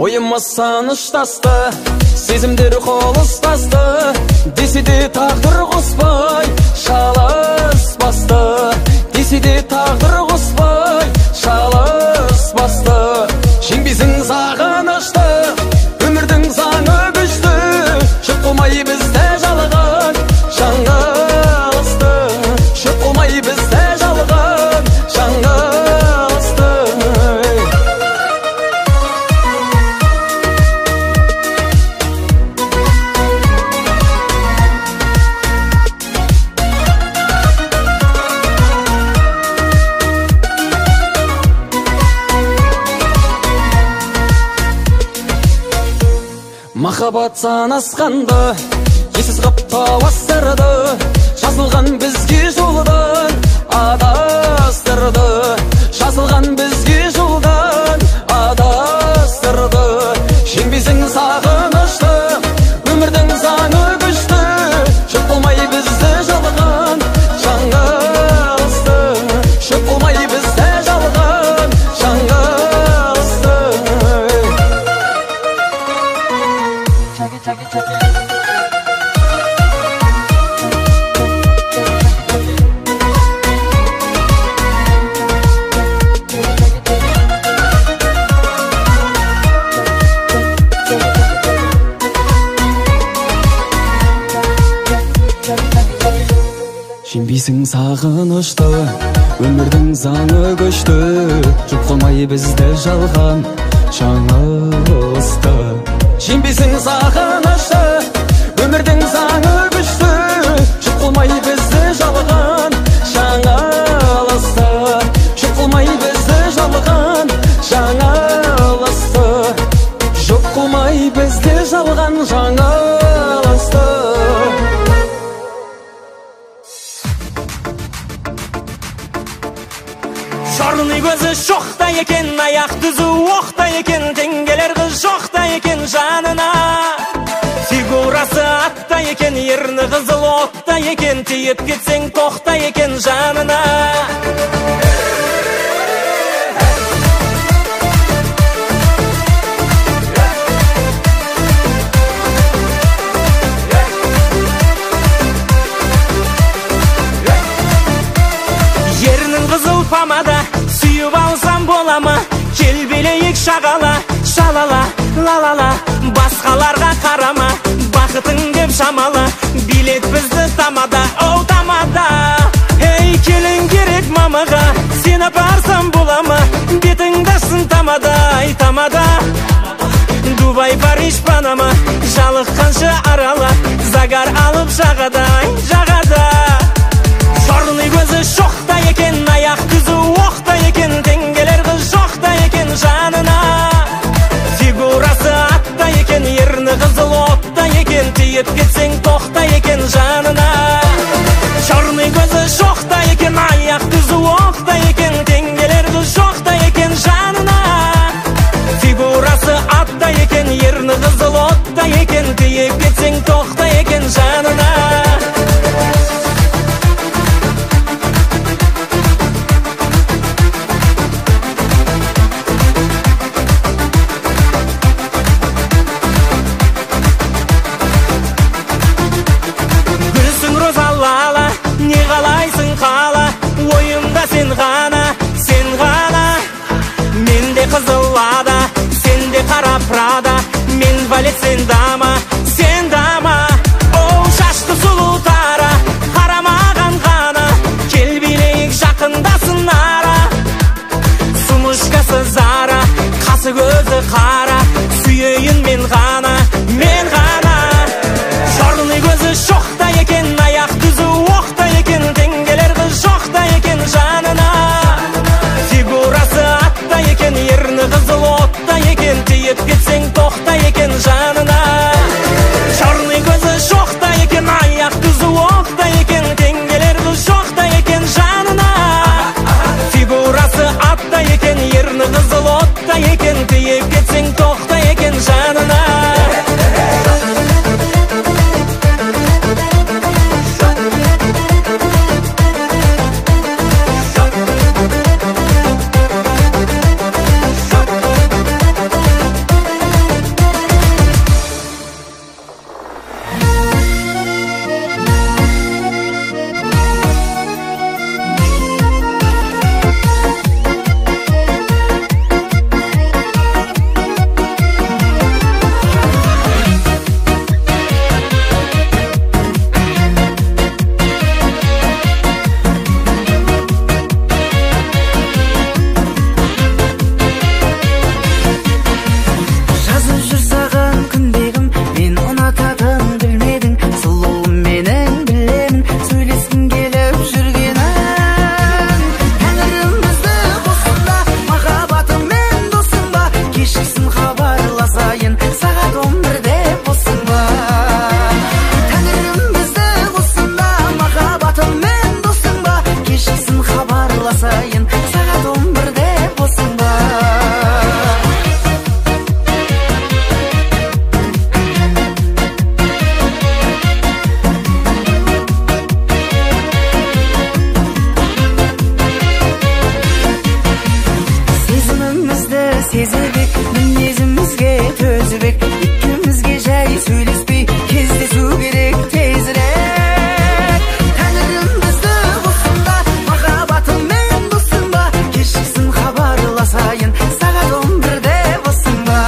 Ойыма саныштасты, сезімдер қол ұстасты, десе де тағдыр қоспай шалыс басты, десе де тағдыр қоспай шалыс басты. Жеңбесің сағынышты, өмірдің заңы күшті, шөп қылмай бізді жалған жаңылысты, шөп қылмай бізді жалған жаңылысты. Махаббат санасқанды, есіз қып тауастырды, жазылған бізге жолдан адастырды, жазылған бізге жолдан адастырды. Жеңбесің сағынышты, өмірдің заңы күшті, шөп қылмай бізді жалған жаңылысты, шөп қылмай бізді жалған жаңылысты. Жеңбесің сағынышты, өмірдің заңы күшті, жұп қылмай бізді жалған жаңылысты. Жеңбесің сағынышты, өмірдің заңы күшті, жұп қылмай бізді жалған жаңылысты, жұп қылмай бізді жалған жаңылысты, жұп қылмай бізді жалған жаңылысты. Черный көзі шоқта екен, аяқ түзу оқта екен, теңгелер қыз жоқта екен жанына. Фигурасы атта екен, ерні қызыл отта екен, тиіп кетсең тоқта екен жанына. Ернің қызыл помада, сүйіп алсам бола ма? Кел билейік шағала, шалала, ла-ла-ла. Басқаларға қарама, бақытың деп шамала, билет бізді тамада, оу тамада. Ей, келін керек мамаға, сен апарсам бола ма? Бетіңді ашсын тамада, ай тамада. Дубай, Париж, Панама, жалыққанша арала, загар алып жағада, ай жағада. Черный көзі шоқта екен, аяқ түзу оқта екен, теңгелер қыз жоқта екен жанына. Фигурасы атта екен, ерні қызыл отта екен, тиіп кетсең тоқта екен жанына. Черный көзі шоқта екен, аяқ түзу оқта екен, теңгелер қыз жоқта екен жанына. Фигурасы атта екен, ерні қызыл отта екен, тиіп кетсең тоқта екен жанына. Не қалайсың қала, ойымда сен ғана, сен ғана. Менде қызыл лада, сенде қара Прада, мен валет, сен дама, сен дама. Оу, шашты сұлу тара, қарамаған ғана, кел билейік жақындасын ара. Сумушкасы Зара, қасы көзі қара, сүйейін мен ғана, мен ғана. Черный көзі шоқта екен, аяқ түзу оқта екен, теңгелер қыз жоқта екен жанына. Фигурасы атта екен, ерні қызыл отта екен, тиіп кетсең тоқта екен жанына. хабарласайын, сағат 11-де болсын ба? Сезімімізді сезібек, мінезімізге төзібек, екеумізге жай сөйлеспей кездесу керек тезірек. Тәңірім бізді қоссын да, махаббатым мен досым ба, кешіксін хабарласайын, сағат 11-де болсын ба?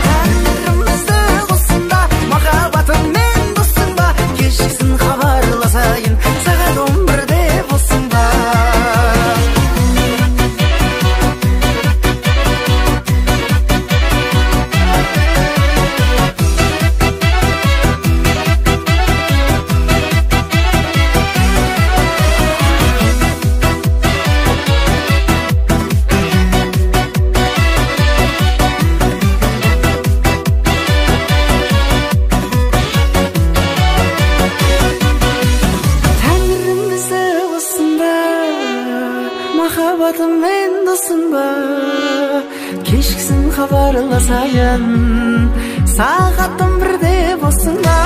Тәңірім бізді қоссын да, махаббатым мен досым ба, кешіксін хабарласайын, сағат 11-де болсын ба? Тәңірім бізді қоссын да, махаббатым мен досым ба, кешкісін хабарласайын, сағат 11-де болсын ба?